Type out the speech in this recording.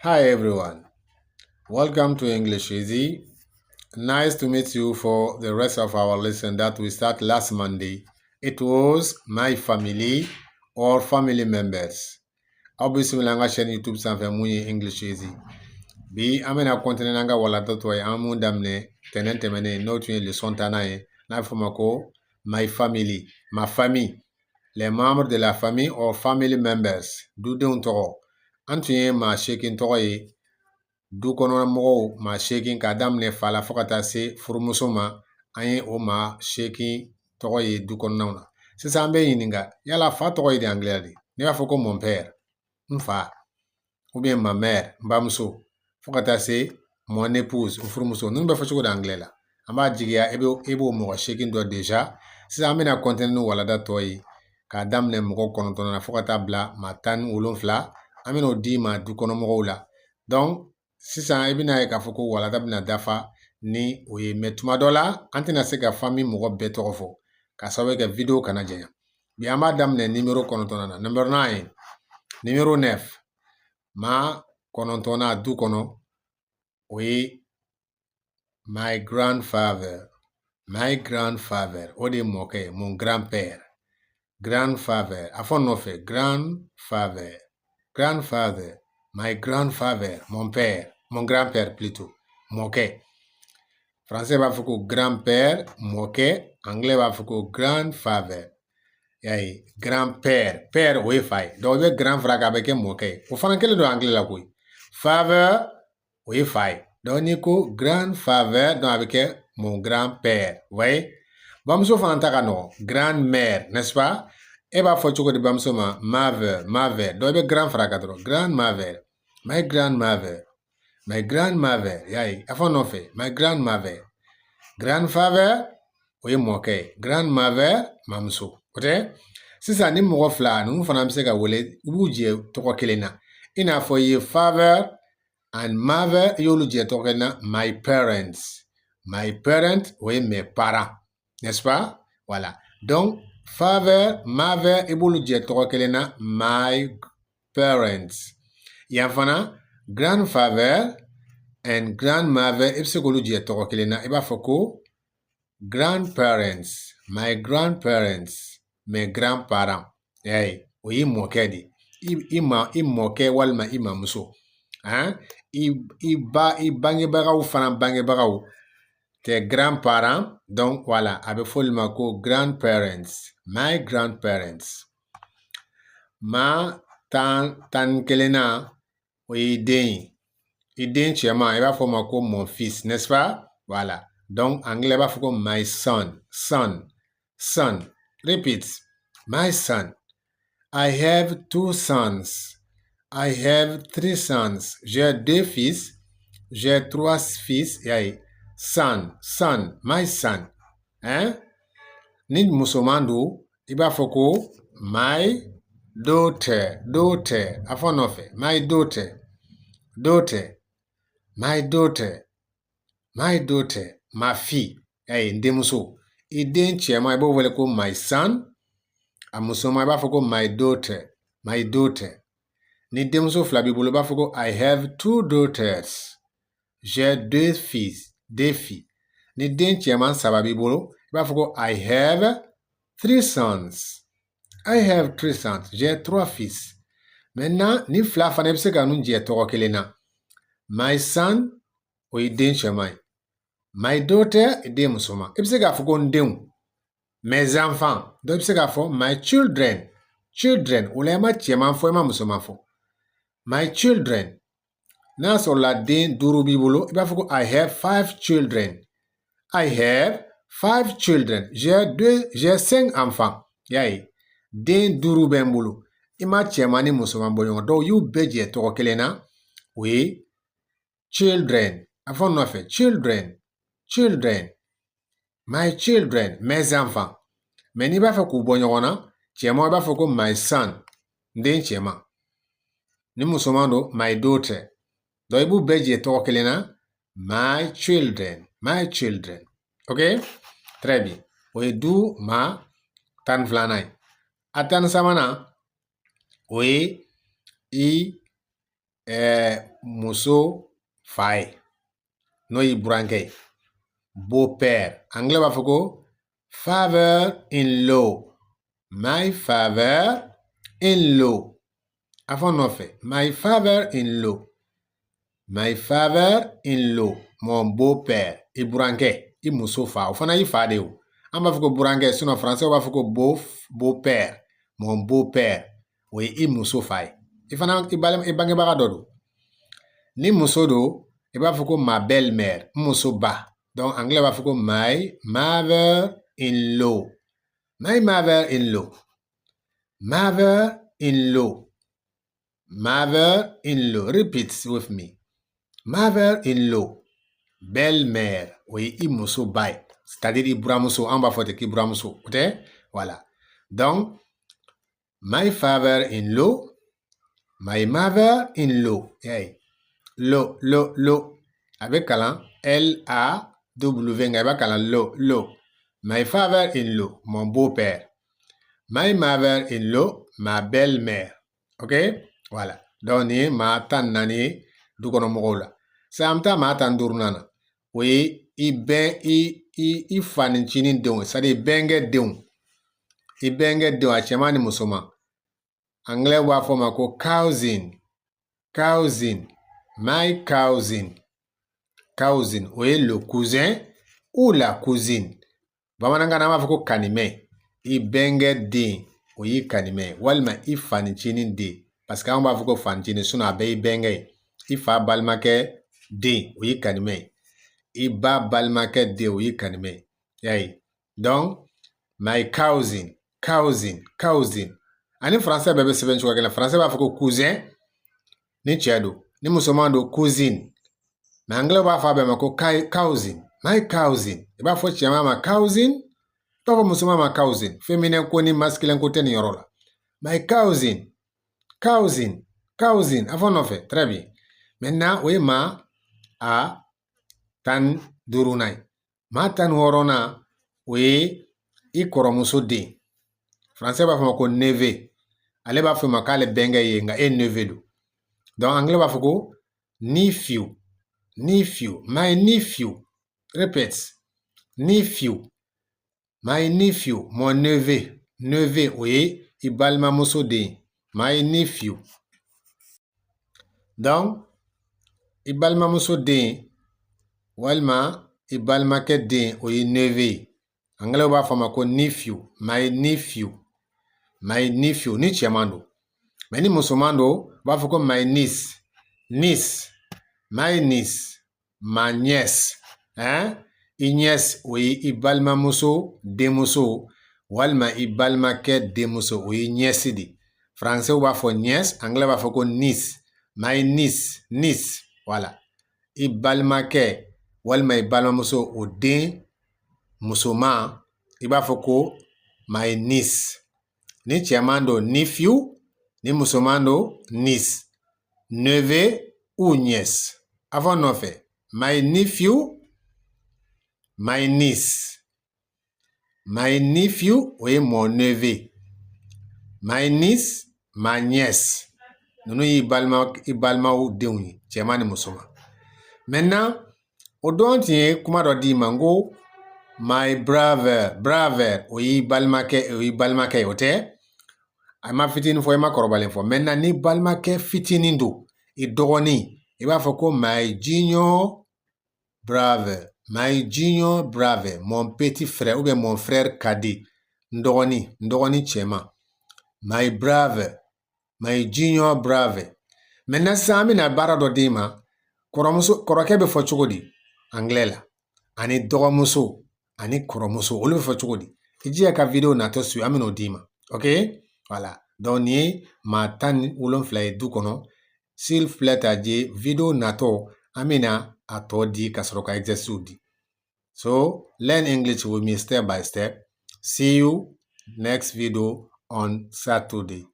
Hi everyone. Welcome to English Easy. Nice to meet you for the rest of our lesson that we start last Monday. It was my family or family members. Aw bisimila an ka chaîne YouTube sanfɛ mun ye English Easy. Bi an bɛna continuer n'an ka walanda tɔ ye, an mun daminɛ tɛnɛn tɛmɛnen, n'o tun ye leçon 10nan ye, n'a bɛ fɔ o ma ko my family, ma famille, les membres de la famille or family members, dudenw tɔgɔ. An tun ye maa 8 tɔgɔ ye, du kɔnɔ mɔgɔw maa 8, k'a daminɛ fa la fo ka taa se furumuso ma. An ye o maa 8 tɔgɔ ye du kɔnɔnaw na. Sisan an bɛ ɲininka, yala fa tɔgɔ ye di anglais de? Ne b'a fɔ ko mon père, n fa, ou bien ma mère, n bamuso, fo ka taa se mon épouse, n furumuso. Ninnu bɛ fɔ cogo di anglais la? An b'a jigiya e b'o mɔgɔ 8 dɔn déjà. Sisan an bɛna continuer ni walanda tɔ ye, k'a daminɛ mɔgɔ 9 na fo ka taa bila maa 17. An bɛna o d'i ma du kɔnɔ mɔgɔw la. Donc sisan i bɛna ye k'a fɔ ko walanda bɛna dafa ni o ye, mais tuma dɔ la an tɛna se ka famille mɔgɔ bɛɛ tɔgɔ fɔ, k'a sababu kɛ vidéo kana janya. Bi an b'a daminɛ numéro 9nan na, number 9, numéro 9. Maa 9nan du kɔnɔ, o ye my grandfather. My grandfather, o de ye mɔkɛ ye, mon grand-père, grandfather. A fɔ n nɔfɛ: grandfather, grandfather, my grandfather, mon père, mon grand-père plutôt, mɔkɛ. Français b'a fɔ ko grand-père, mɔkɛ. Anglais b'a fɔ ko grandfather. Y'a ye, grand-père, père o ye fa ye, donc i bɛ grand fara kan, a bɛ kɛ mɔkɛ ye. O fana kelen don anglais la koyi. Father, o ye fa ye. Donc n'i ko grandfather, donc a bɛ kɛ mon grand-père, voyez. Bamuso fana ta ka nɔgɔn, grand-mère, n'est-ce pas? E b'a fɔ cogo di bamuso ma? Mother, mother. Donc i bɛ grand fara kan dɔrɔn, grandmother, my grandmother, my grandmother. Y'a ye, a fɔ nɔfɛ: my grandmother. Grandfather, o ye mɔkɛ ye, grandmother, mamuso. O tɛ? Sisan ni mɔgɔ fila ninnu fana bɛ se ka wele, u b'u jɛ tɔgɔ kelen na, i n'a fɔ i ye father and mother, i y'olu jɛ tɔgɔ kelen na, my parents. My parents, o ye mes parents, n'est-ce pas? Voilà. Donc father, mother, i b'olu jɛ tɔgɔ kelen na, my parents. Yan fana, grandfather and grandmother, i bɛ se k'olu jɛ tɔgɔ kelen na, i b'a fɔ ko grandparents, my grandparents, mes grands-parents. Y'a ye, o y'i mɔkɛ de ye, i ma, i mɔkɛ walima i mamuso, han, i ba, i bangebagaw fana bangebagaw, tes grands-parents. Donc voilà, a bɛ fɔ olu ma ko grandparents, my grandparents. Maa 11nan, o y'i den ye. I den cɛman, i b'a fɔ o ma ko mon fils, n'est-ce pas? Voilà. Donc anglais b'a fɔ ko my son, son, son. Repeat: my son. I have two sons, I have three sons. J'ai deux fils, j'ai trois fils. Y'a ye, son, son, my son, hein. Ni musoman don, i b'a fɔ ko my daughter, daughter. A fɔ nɔfɛ: my daughter, daughter, my daughter, my daughter, ma fille. Y'a ye, n denmuso. I den cɛman, i b'o wele ko my son. A musoman, i b'a fɔ ko my daughter, my daughter. Ni denmuso fila b'i bolo, i b'a fɔ ko I have two daughters, j'ai deux fils, deux filles. Ni den cɛman saba b'i bolo, i b'a fɔ ko I have three sons, I have three sons, j'ai trois fils. Maintenant, ni fila fana, i bɛ se ka ninnu jɛ tɔgɔ kelen na. My son, o ye den cɛman ye, my daughter, den musoman. I bɛ se k'a fɔ ko n denw, mes enfants. Dɔ bɛ se k'a fɔ my children, children. O la i ma cɛman fɔ, i ma musoman fɔ, my children. N'a sɔrɔla den duuru b'i bolo, i b'a fɔ ko I have five children, I have five children, j'ai deux, j'ai cinq enfants. Y'a ye, den duuru bɛ n bolo. I ma cɛman ni musoman bɔ ɲɔgɔn, dɔw y'u bɛɛ jɛ tɔgɔ kelen na, o ye children. A fɔ n nɔfɛ: children, children, my children, mes enfants. Mais n'i b'a fɛ k'u bɔ ɲɔgɔn na, cɛman, i b'a fɔ ko my son, n den cɛman. Ni musoman don, my daughter. Donc i b'u bɛɛ jɛ tɔgɔ kelen na, my children, my children. Ok, très bien. O ye du maa 12nan ye. A 13nan, o ye i Muso fa ye, n'o y'i burankɛ ye, beau-père. Anglais b'a fɔ ko father in law, my father in law. A fɔ nɔfɛ: my father in law, my father in law, mon beau-père. I burankɛ, i muso fa, o fana y'i fa de ye. O an b'a fɔ ko burankɛ, sinon français b'a fɔ ko beau-père, mon beau-père. O ye i muso fa ye, i fana i balima, i bangebaga dɔ don. Ni muso don, i b'a fɔ ko ma belle-mère, n muso ba. Donc anglais b'a fɔ ko my mother in law, my mother in law, mother in law, mother in law. Repeat with me: mother in law. Belle-mère, o ye i muso ba ye, c'est à dire i buramuso. An b'a fɔ ten k'i buramuso, o tɛ? Voilà. Donc my father in law, my mother in law. Y'a lo lo lo, a bɛ kalan L A W, nka i b'a kalan lo lo. My father in law, mon beau-père. My mother in law, ma belle-mère. Ok, voilà. Donc nin ye maa 14 ye du kɔnɔ mɔgɔw la. Sisan an bɛ taa maa 15nan na. O ye i bɛn i fanicinin denw, c'est à dire i bɛnkɛ denw, i bɛnkɛ denw, a cɛman ni musoman. Anglais b'a fɔ o ma ko cousin, cousin, my cousin, cousin. O ye le cousin ou la cousine. Bamanankan na, an b'a fɔ ko kanimɛ. I bɛnkɛ den, o y'i kanimɛ, walima i fanicinin den, parce que an b'a fɔ ko fanicinin, sinon a bɛɛ y'i bɛnkɛ ye. I fa balimakɛ den, o y'i kanimɛ ye. I ba balimakɛ den, o y'i kanimɛ ye. I y'a ye? Donc my cousin, cousin, cousin. Ani français bɛɛ bɛ sɛbɛn cogoya kelen. Français b'a fɔ ko cousin ni cɛ don, ni musoman don, cousine. Mais anglais b'a fɔ a bɛɛ ma ko cousin, my cousin. I b'a fɔ cɛman ma cousin, i b'a fɔ musoman ma cousin. Féminin ko ni masculin ko tɛ nin yɔrɔ la. My cousin, cousin, cousin. A fɔ nɔfɛ. Très bien. Maintenant, o ye maa a 15nan ye. Maa 16nan, o ye i kɔrɔmuso den. Français b'a fɔ ma ko neveu. Ale b'a fɔ ma k'ale bɛnkɛ ye, nka e neveu don. Donc anglais b'a fɔ ko nephew, nephew, my nephew. Repeat: nephew, my nephew, mon neveu. Neveu, o ye i balimamuso den, my nephew. Donc i balimamuso den walima i balimakɛ den, o ye neveu ye. Anglais b'a fɔ a ma ko nephew, my nephew, my nephew ni cɛman don. Mais ni musoman don, u b'a fɔ ko my niece, niece, my niece, ma nièce, hein. I nièce, o ye i balimamuso denmuso walima i balimakɛ denmuso, o ye nièce de. Français b'a fɔ nièce, anglais b'a fɔ ko niece, my niece, niece. Voilà. I balimakɛ walima i balimamuso, o den musoman, i b'a fɔ ko my niece. Ni cɛman don, nephew. Ni musoman don, niece. Neveu ou nièce. A fɔ nɔfɛ: my nephew, my niece. My nephew, o ye mon neveu. My niece, ma nièce. Ninnu y'i balima, i balimaw denw ye, cɛman ni musoman. Maintenant, o don tun ye kuma dɔ d'i ma n ko my brother, brother, o y'i balimakɛ, o y'i balimakɛ ye, o tɛ? A ma fitinin fɔ, i ma kɔrɔbalen fɔ. Maintenant, ni balimakɛ fitinin don, i dɔgɔnin, i b'a fɔ ko my junior brother, my junior brother, mon petit frère ou bien mon frère cadet. N dɔgɔnin, n dɔgɔnin cɛman, my brother, my junior brother. Maintenant, sisan an bɛna baara dɔ d'i ma. Kɔrɔmuso, kɔrɔkɛ bɛ fɔ cogo di anglais la? Ani dɔgɔmuso ani kɔrɔmuso, olu bɛ fɔ cogo di? I jija ka vidéo natɔ su, an bɛn'o d'i ma. Ok, voilà. Donc nin ye maa 17 ye du kɔnɔ. S'il plaît à Dieu, vidéo natɔ, an bɛna a tɔ di ka sɔrɔ ka exercice di. So learn English with me step by step. See you next video on Saturday.